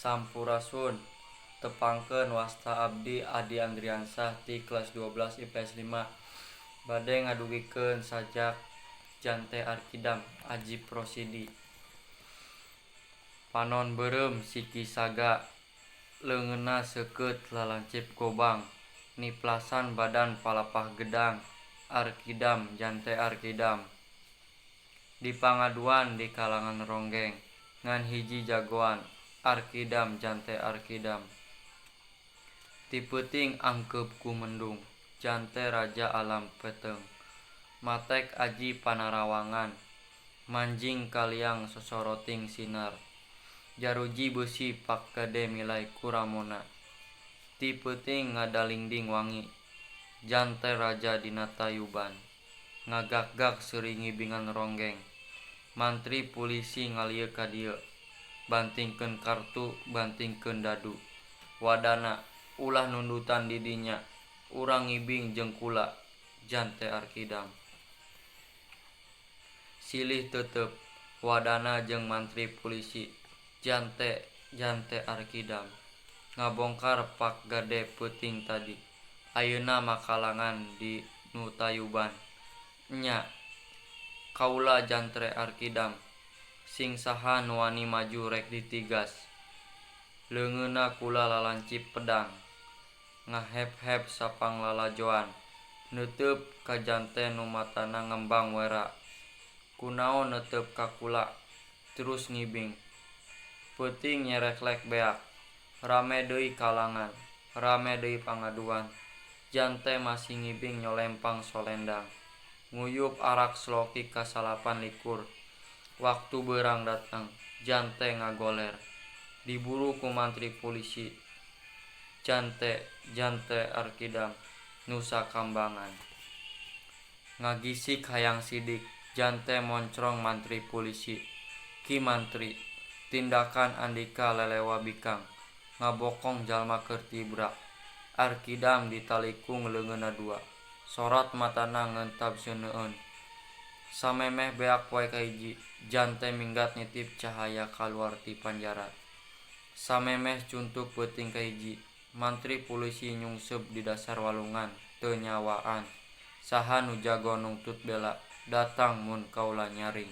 Sampurasun. Tepangkeun, wasta abdi Adi Andriansah ti kelas 12 IPS 5 bade ngadugikeun sajak Jante Arkidam Ajip Rosidi. Panon beureum siki saga, leungeunna seukeut lalancip gobang, niplasan badan palapah gedang, Arkidam jante Arkidam. Dipangaduan di kalangan ronggeng, ngan hiji jagoan, Arkidam jante Arkidam. Ti peuting angkeup ku mendung, jante raja alam peuteung. Matek aji panarawangan, manjing ka liang sosoroting sinar. Jaruji beusi pak gade milai ku ramona. Ti peuting ngadalingding wangi, jante raja dina tayuban. Ngagakgak seuri ngibingan ronggeng. Mantri pulisi ngalieu ka dieu, bantingkeun kartu bantingkeun dadu. Wadana, ulah nundutan di dinya, urang ngibing jeung kula, jante Arkidam. Silih teuteup, wadana jeung mantri pulisi, jante jante Arkidam. Ngabongkar pak gade peuting tadi, ayeuna makalangan di nu tayuban. Nya, kaula jantre Arkidam, sing saha nu wani maju rek ditigas. Leungeunna kula lalancip pedang, ngahep-hep sapanglalajoan, neuteup ka jante nu matana ngembang wera. Kunaon neuteup ka kula, terus ngibing. Peuting nyereklek beak, rame deui kalangan, rame deui pangaduan. Jante masih ngibing nyolempang solendang. Nguyup arak sloki ka 29. Waktu beurang datang, jante ngagoler. Diburu ku mantri pulisi, jante jante Arkidam Nusa Kambangan. Ngagisik hayang sidik, jante moncrong mantri pulisi. Ki Mantri, tindakan andika lelewa bikang, ngabokong jalma keur tibra. Arkidam ditalikung leungeunna dua. Sorot matana ngentab seuneueun. Samemeh beak poe kahiji, jante minggat nitip cahaya kaluar ti panjara. Samemeh cuntuk peuting kahiji, mantri pulisi nyungsep di dasar walungan, teu nyawaan. Saha nu jago nungtut bela, datang mun kaula nyaring.